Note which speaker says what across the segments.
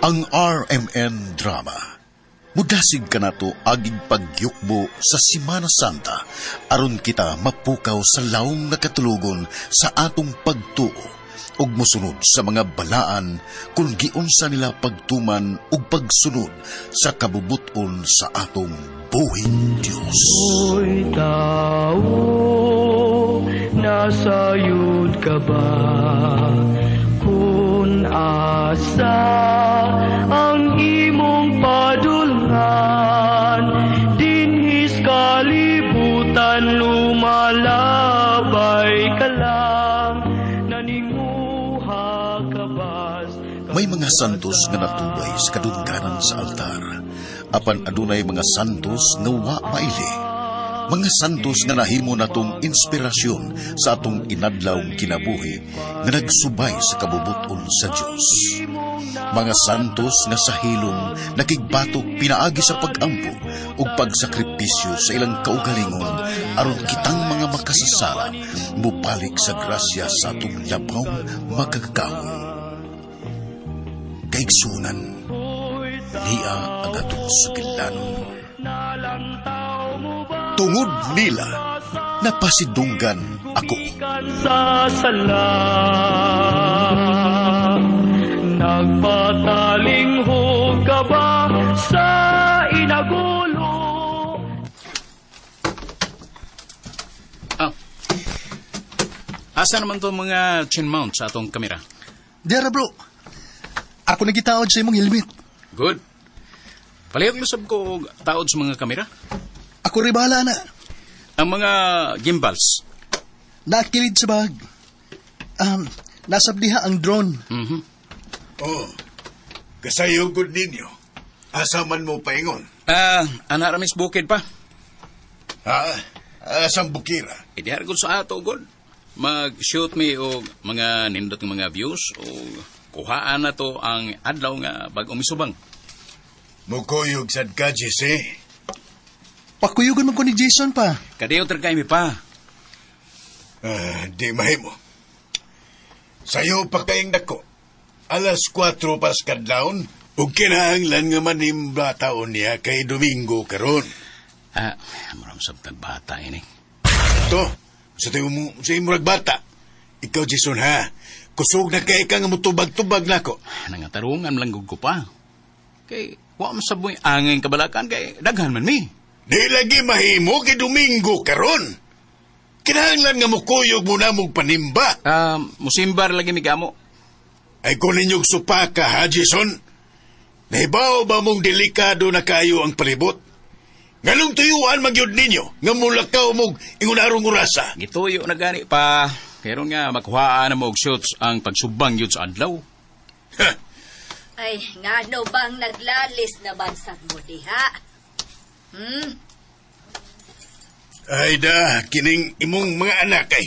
Speaker 1: Ang RMN Drama. Mudasig kanato agig pagyukbo sa Simana Santa aron kita mapukaw sa lawom nga katulugon sa atong pagtuo ug mosunod sa mga balaan kung giunsa nila pagtuman ug pagsunod sa kabubuton sa atong buhing Dios.
Speaker 2: Hoy tao, nasayod ka ba? Kung asa ang imong padulngan, dinhis kalibutan lumalabay ka lang, naninguha ka ba?
Speaker 1: May mga santos nga natubay sa kadungganan sa altar, apan adunay mga santos nga wa maili. Mga santos nga nahimo natong inspirasyon sa atong inadlaw kinabuhi nga nagsubay sa kabubuton sa Dios. Mga santos nga sa hilom nakigbatok pinaagi sa pagampo ug pagsakripisyo sa ilang kaugalingon aron kitang mga makasasala mobalik sa grasya sa atong labaw makagagahom. Kaigsunan, niya ang atong sugilanon. Tungod nila, napasidunggan ako.
Speaker 2: Sa sala nagpatalinghog ka ba sa inagulo?
Speaker 3: Ah. Asa naman to mga chin mount sa atong kamera?
Speaker 4: Diara bro. Ako nagitaod sa imong helmet.
Speaker 3: Good. Palihog lusab ko og taod sa mga kamera.
Speaker 4: Ako rin bahala na.
Speaker 3: Ang mga gimbals.
Speaker 4: Nakilid sa bag. Nasab diha ang drone.
Speaker 5: Oh, kasayugod ninyo. Asa man mo paingon?
Speaker 3: Ah, ana ramis bukid pa.
Speaker 5: Ha? Asang bukira?
Speaker 3: E diha gud sa ato god. Mag-shoot mi og mga nindot nga mga views o kuhaan na to ang adlaw nga bag-o misubang.
Speaker 5: Mukuyog sad ka, Jesse.
Speaker 4: Pakuyugan man ko ni Jason pa.
Speaker 3: Kadiyo kay mi pa.
Speaker 5: Ah, di mahimo. Sayo pa kayong dako. 4:00 pas kadlawon, ug kinahanglan nga manimba taon niya kay Domingo karon.
Speaker 3: Ah, muram sab tagbata ini.
Speaker 5: To, sa tayo mo, sa imong bata. Ikaw, Jason, ha? Kusog na kay ka nga mutubag-tubag nako.
Speaker 3: Nangatarungan lang gud ko pa. Kay wa man sab mo'y angay kabalakan kay daghan man mi.
Speaker 5: Di lagi mahimo kay Domingo karon. Kinahanglan nga mukuyog mo na mong panimba.
Speaker 3: Ah, musimbar lagi mi kamo.
Speaker 5: Ay kung ninyong supaka, ha, Jason? Nahibaw ba mong delikado na kayo ang palibot? Nganong tuyuan magyud ninyo nga mulakaw mong ingunarong orasa?
Speaker 3: Gituyo na gani pa. Pero nga makuhaan na mo og shots ang pagsubang yun sa adlaw.
Speaker 5: Ha,
Speaker 6: Ay, ngano bang naglalis na bansag mo diha?
Speaker 5: Ay da, kining imong mga anak ay.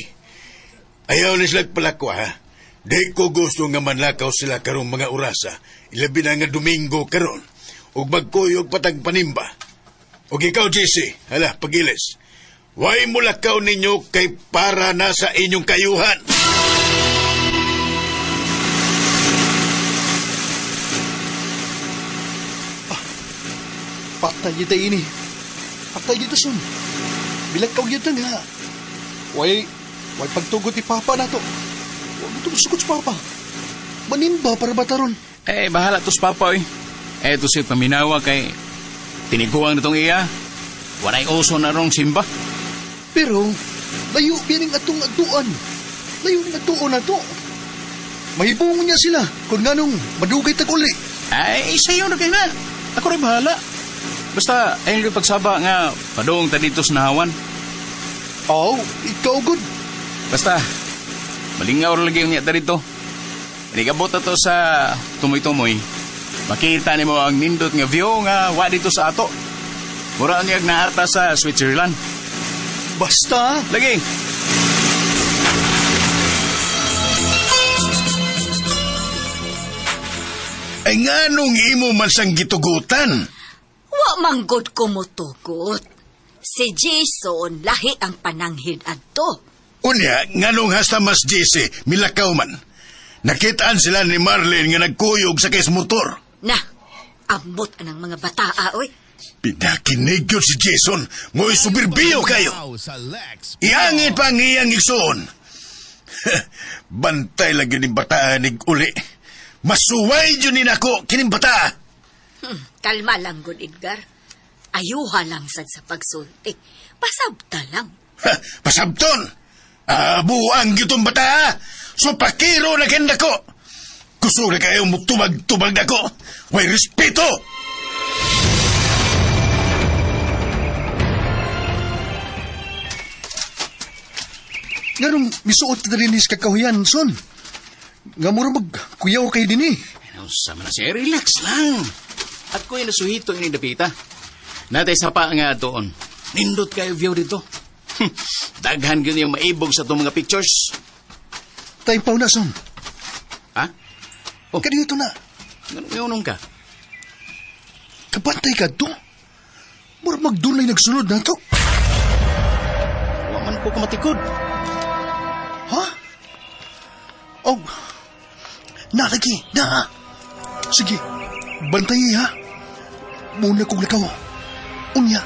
Speaker 5: Ayaw ni sila palakwa, ha? Di ko gusto nga manlakaw sila karong mga orasa. Ilabi na nga Domingo karon. Ug magkuyog patag panimba. Ug ikaw, JC, hala, pagilis. Way mulakaw ninyo kay para na sa inyong kayuhan.
Speaker 4: Patay kita ini. Patay kita son. Bilag ka gyud nga. Way, way pagtugot ni Papa na to. Huwag ito sukot sa Papa. Manimba para bataron.
Speaker 3: Eh, bahala tos papa oy. Eh, to si paminawa kay tiniguang na tong iya. Walay uso na rong simba.
Speaker 4: Pero, layo biyaning atong atuan. Layo ning atuon na to. Mahibong niya sila kung nganong madugay tag uli.
Speaker 3: Ay, sayo na kayo na. Ako rin bahala. Basta, ayun yung pagsaba nga, padung ta dito sa nahawan.
Speaker 4: Aw, ikaw good.
Speaker 3: Basta, malingaw ra lagi yung niya dito. Nigabot na to sa tumoy-tumoy. Makita nimo ang nindot nga view nga wa dito sa ato. Mura niya naarta sa Switzerland.
Speaker 4: Basta,
Speaker 3: Lagi.
Speaker 5: Ay nganong imo man sang gitugutan?
Speaker 6: Wa manggod ko motugot. Si Jason lahi ang pananghid adto.
Speaker 5: Unya, nganong hasta mas JC, milakaw man. Nakitaan sila ni Marlene nga nagkuyog sa kay motor.
Speaker 6: Na, ambot anang mga bataa, oy.
Speaker 5: Pinakinig yun si Jason. Mo'y subirbiyo kayo. Iangit pa ang iyang igsoon. Bantay lang yun yung bataan nig uli. Masuway yun ni nako kining bataa.
Speaker 6: Kalma lang, good Edgar. Ayuha lang sad sa pagsulti. Pasabta lang.
Speaker 5: Ha, pasabton! Abuang gitong bata! So pakiro na kenda ko! Kusog na kayo mutubag-tubag na ko! Way respeto!
Speaker 4: Nganong misuot ka rin sa kakahuyan, son? Nga mura magkuyaw kay dinhi.
Speaker 3: Ano sa man siya, relax lang. At ko yung nasuhito ini dapita. Natay sa pa nga doon. Nindot kayo view dito. Daghan gyud yung maibog sa itong mga pictures.
Speaker 4: Tayo pa na, son.
Speaker 3: Ha? Oh.
Speaker 4: Kaniyo to na.
Speaker 3: Ganun yun ka.
Speaker 4: Kabantay ka to. Mura magdunay nagsunod na to.
Speaker 3: Wa man ko kumatikod.
Speaker 4: Ha? Oh, nalagi, na. Sige, bantay ha. Muna kong lakaw. Unya,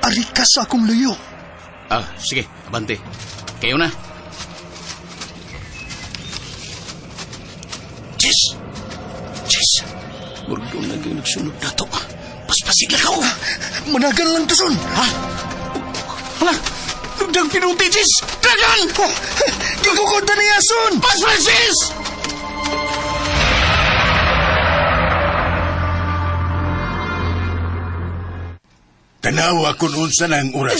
Speaker 4: ari ka sa akong luyo.
Speaker 3: Ah, sige, abante. Kayo na. Jess! Jess! Murgo na gyud nagsunod na to. Paspasig lakaw!
Speaker 4: Managan lang to, son.
Speaker 3: Ha? Hala! Dagdang pinuti, Jess! Dagan!
Speaker 4: Gigukod na niya, son!
Speaker 3: Paspas, Jess!
Speaker 5: Tanawa kun unsa na ang oras.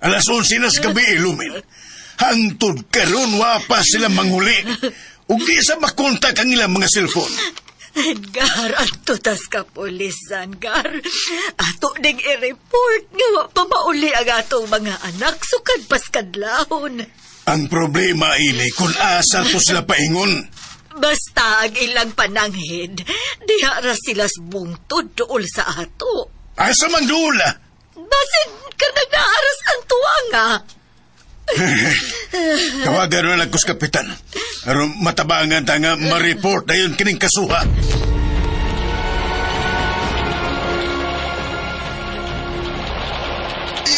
Speaker 5: Alas 11 na sa gabi ilumin. Hangtod karon wa pa sila manghuli. Ug di sa makontak ang ilang mga cellphone.
Speaker 6: Edgar, ato tas kapulisan, Gar. Ato ding i-report nga wa pa mauli ang atong mga anak sukad paskadlawon.
Speaker 5: Ang problema ili kung asa to sila paingon.
Speaker 6: Basta ang ilang pananghid, diha ra sila sa bungtod duol sa ato.
Speaker 5: Asa man dula?
Speaker 6: Basin ka nagaaras ang tuwanga.
Speaker 5: Tawagan na lang ko sa kapitan. Aron matabangan ta nga ma-report na yun kining kasuha.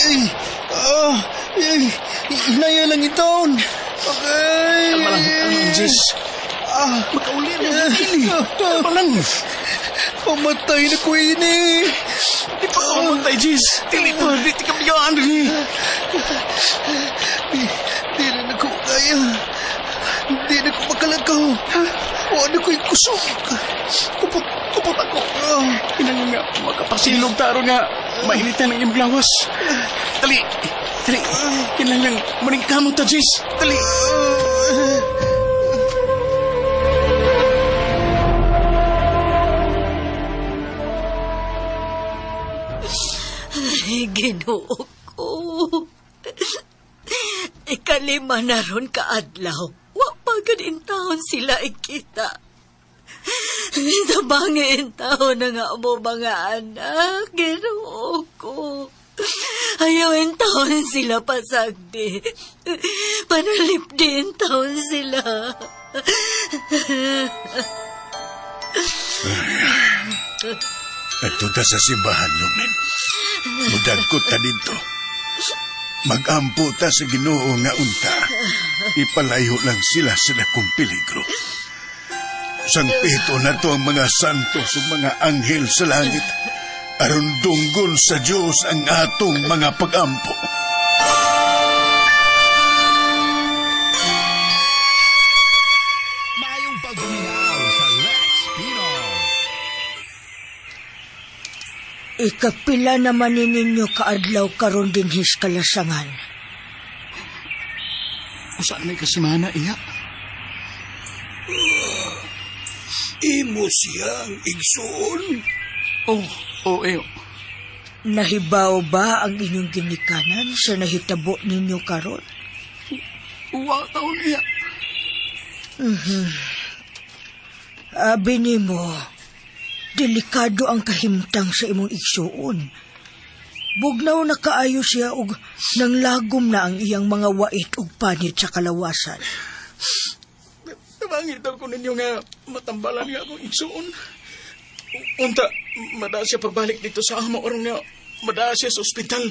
Speaker 4: Ay, ah, ay, hinaya lang itaon. Okay.
Speaker 3: Kalma lang, kalma lang, Jess.
Speaker 4: Ah,
Speaker 3: Makauli na yung Kalma lang.
Speaker 4: Pamatay na ko ini.
Speaker 3: Di pa ako mamatay, Jess. Dili pa, di ka biyaan rin.
Speaker 4: Di na ko kaya. Di na ko makalakaw. Wa na ko'y kusog.
Speaker 3: Kupot, kupot ako.
Speaker 4: Ah,
Speaker 3: Inang nga, makapasilog taro nga. Mainitan ang imong lawas. Dali, dali. Kinahanglan maningkamot ta, Jess. Dali.
Speaker 6: Ay, Ginoo ko. Ikalima na ron kaadlaw. Wa pa gud intawon sila ikita. Tabangi intawon na nga mo mga anak. Ginoo ko. Ayaw intawon sila pasagdi. Panalipdi intawon sila.
Speaker 5: Adto ta sa simbahan, Lumen. Mudagkot ta dito. Magampo ta sa Ginoo nga unta. Ipalayo lang sila sa dakong peligro. Sangpito na to ang mga santos ug mga anghel sa langit. Aron dunggon sa Dios ang atong mga pagampo.
Speaker 7: Maayong pagpaminaw sa Lex Pino.
Speaker 8: Ikapila naman ni ninyo kaadlaw karon dinhis kalasangan.
Speaker 3: Usa na kasimana, iya.
Speaker 5: Imo siyang igsoon.
Speaker 3: Oh, oh, eh.
Speaker 8: Nahibaw ba ang inyong ginikanan sa nahitabo ninyo karon?
Speaker 3: Uwa taon, iya.
Speaker 8: Abi nimo, delikado ang kahimtang sa imong igsuon. Bugnaw na kaayo siya og nanglagom na ang iyang mga wait ug panit sa kalawasan.
Speaker 3: Tabangin daw ko ninyo nga matambalan nga akong igsuon. Unta, madaa siya pagbalik dito sa amo aron nga madaa siya sa ospital.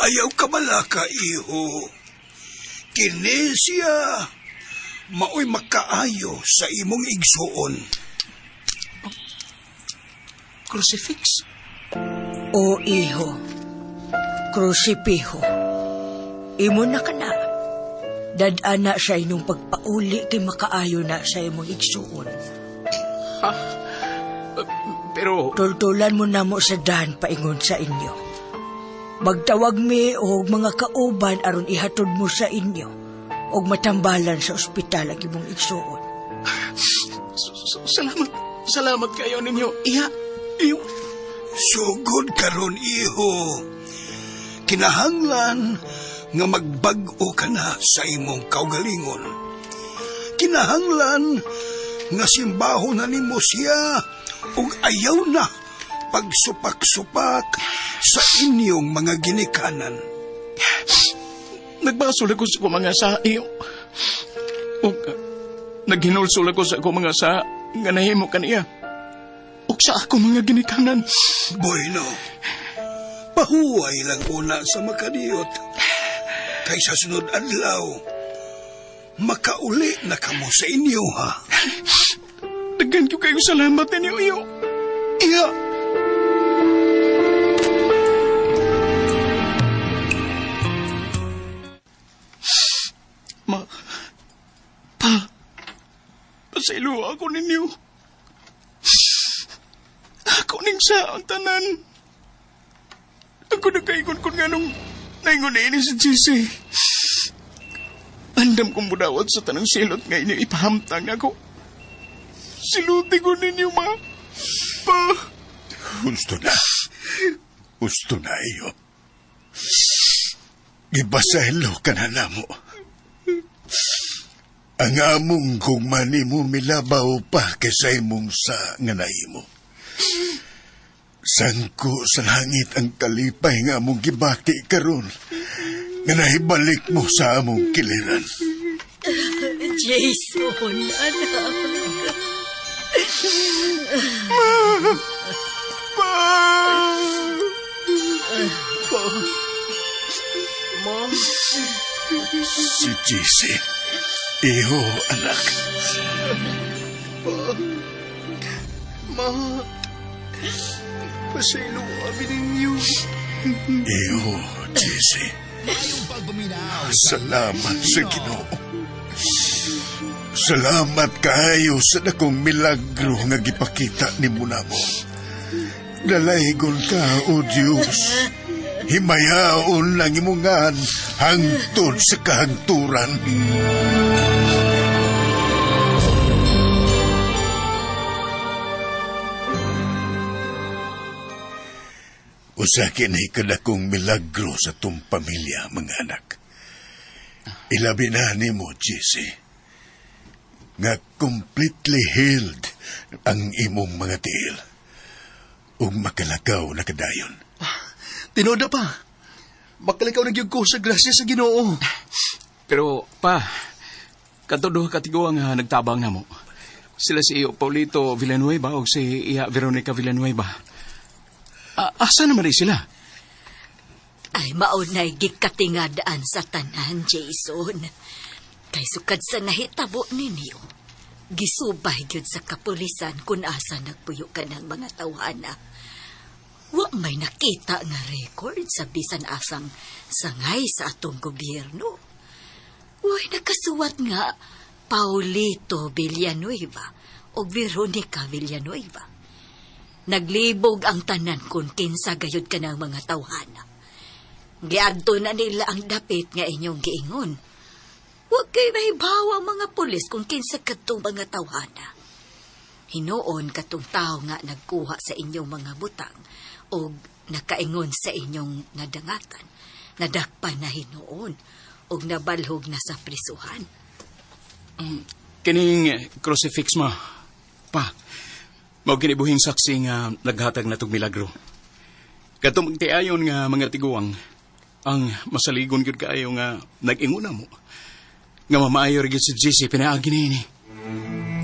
Speaker 9: Ayaw ka balaka, iho. Kini siya maoy makaayo sa imong igsuon.
Speaker 3: Crucifix?
Speaker 8: O iho, krusipiho, imo na ka na. Dad-ana siya inyong pagpauli kay makaayo na sa imong igsuon.
Speaker 3: Ha? Pero...
Speaker 8: Tultulan mo na mo sa dan paingon sa inyo. Magtawag mi og mga kauban aron ihatod mo sa inyo og matambalan sa ospital ang imong igsuon.
Speaker 3: Salamat. Salamat kayo ninyo. Iha. Iyo.
Speaker 9: Sugod karon iho. Kinahanglan nga magbag-o ka na sa imong kaugalingon. Kinahanglan nga simbaho na nimo siya ug ayaw na pagsupak-supak sa inyong mga ginikanan.
Speaker 3: Nagbasol ako sa mga sa iyo. Ug naghinulsol ako sa akong mga sa nga nahimo kaniya. Ug sa ako mga ginikanan.
Speaker 9: Bueno, pahuway lang una sa makadiyot. Kay sa sunod adlaw, makauli na kamo sa inyo, ha?
Speaker 3: Daghan ko kayo salamat ninyo, iyo. Iya. Ma, pa, pasaylo ako ninyo. Ako ning sa ang tanan. Ako nagkaingon ko nga nung naingon na ini si Jesse. Andam kong budawat sa tanang silot nga inyo ipahamtang ako. Siluti ko ninyo, ma. Pa.
Speaker 5: Gusto na. Gusto na iyo. Gibasahilo ka na namo. Ang among gugma nimo milabaw pa kaysa imong sa nga nahimo. Sangko sa langit ang kalipay nga among gibati karon nga nahibalik mo sa among kiliran.
Speaker 6: Jason, anak.
Speaker 3: Ma! Pa! Pa! Ma!
Speaker 5: Si Jesse. Iho, anak.
Speaker 4: Pa! Ma! Pasaylo kami ninyo.
Speaker 5: Iho, Jesse. Salamat sa Ginoo. Salamat kaayo sa dakong milagro nga gipakita nimo namo. Dalaygon ka, O Dios. Himayaon lang imungan hangtod sa kahangturan. Usa kini kadakong milagro sa tong pamilya, mga anak. Ilabi na nimo, Jesse, nga completely healed ang imong mga tiil ug makalakaw na kadayon.
Speaker 4: Tinoda pa. Makalakaw na gyud ko sa grasya sa Ginoo.
Speaker 3: Pero, pa, kadto duha ka tiguang nga nagtabang namo. Sila si Paulito Villanueva o si Iya Veronica Villanueva. Asa naman rin sila?
Speaker 6: Ay, maunay gikatingadaan sa tanan, Jason. Kay sukad sa nahitabo ninyo, gisubay gyud sa kapulisan kung asa nagpuyo ka ng mga tawhana. Wa may nakita nga record sa bisan asang sangay sa atong gobyerno. Way nakasuwat nga Paulito Villanueva o Veronica Villanueva. Naglibog ang tanan kung kinsa gayud ka ng mga tawhana. Giadto na nila ang dapit nga inyong giingon. Huwag kay mahibaw ang mga pulis kung kinsa kadtong mga tawhana. Hinuon katong tao nga nagkuha sa inyong mga butang o nakaingon sa inyong nadangatan. Nadakpan na hinuon o nabalhog na sa prisuhan.
Speaker 3: Kining crucifix ma, pa, mao kinibuhing saksi nga naghatag na tog milagro. Katong magtiayon nga mga tiguang, ang masaligon gyud kaayo nga nag-ingon na mo. Nga mamaayo ra gyud si Jesse pinaagi niini.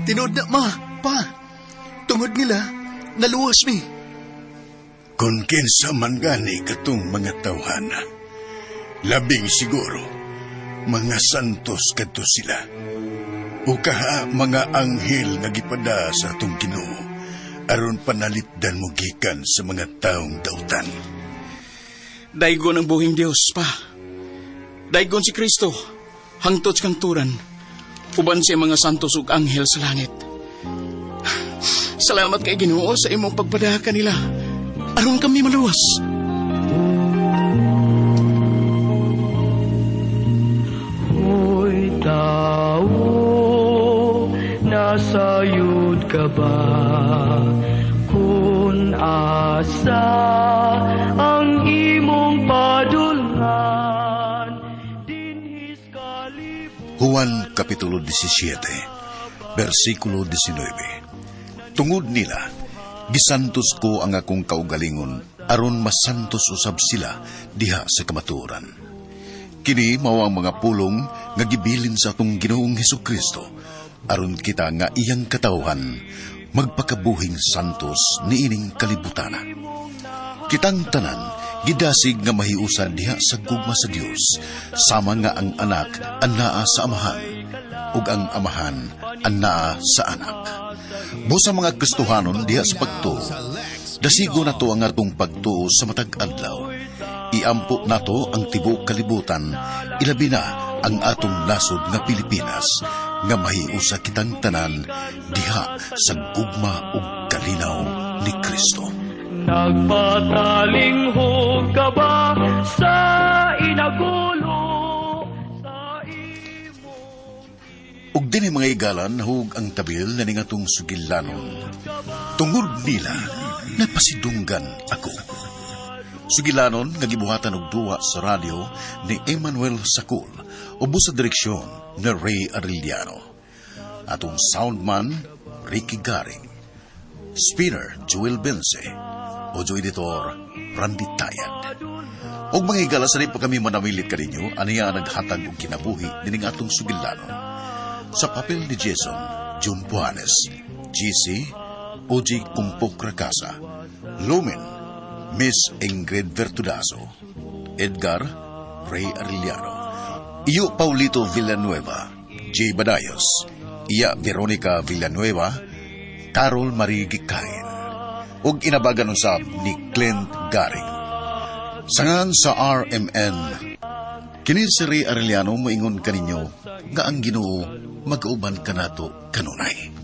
Speaker 4: Tinuod na, ma, pa. Tungod nila, Naluwas mi.
Speaker 5: Kung kinsa man gani katong mga tawhana, labing siguro, mga santos kadto sila. O kaha mga anghel nga gipada sa atong Ginoo, aron panalipdan mo gikan sa mga taong dautan.
Speaker 3: Daygon ang buhing Dios pa. Daygon si Kristo, hangtod sa kangturan, uban sa mga santos ug anghel sa langit. Salamat kay Ginoo sa imong pagpada kanila. Aron kami maluwas.
Speaker 2: Hoy tao, nasayod ka ba? Kung asa ang imong padulngan, dinhis kalibutan.
Speaker 1: Juan Kapitulo 17, versikulo 19. Tungod nila, gisantos ko ang akong kaugalingon, aron masantos usab sila diha sa kamatuoran. Kini mao ang mga pulong nga gibilin sa atong Ginoong Hesukristo, aron kita nga iyang katawhan magpakabuhing santos niining kalibutana. Kitang tanan gidasig nga mahiusa diha sa gugma sa Dios, sama nga ang anak anaa sa amahan ug ang amahan anaa sa anak. Busa mga Kristohanon diha sa pagtuo, dasigo nato ang atong pagtuo sa matag adlaw. Iampo nato ang tibuok kalibutan, ilabi na ang atong nasod nga Pilipinas, nga mahiusa kitang tanan diha sa gugma ug kalinaw ni Kristo.
Speaker 2: Nagpatalinghog ka ba sa inagulo? Sa imong
Speaker 1: Ug dinhi mga igalan, nahug ang tabil na ning atong sugilanon. Tungod nila, napasidunggan ako. Sugilanon nga gibuhatan og duwa sa radyo ni Emmanuel Sakul ubos sa direksyon ni Ray Arellano. Atong soundman, Ricky Garing. Spinner, Joel Bense. Audio editor, Randy Tayad. Og mga higala, sa pa kami manamilit kaninyo, aniya ang naghatag og kinabuhi nining atong sugilanon. Sa papel ni Jason, June Puanes, GC, Oji Kumpok Rakasa, Lumen, Miss Ingrid Vertudazo, Edgar, Ray Arellano, Iyo Paulito Villanueva, J. Badayos, Iya Veronica Villanueva, Carol Marie Gikain, ug inabagan usab ni Clint Garing. Sangan sa RMN, kini si Ray Arellano moingon kaninyo nga ang Ginoo magauban kanato kanunay.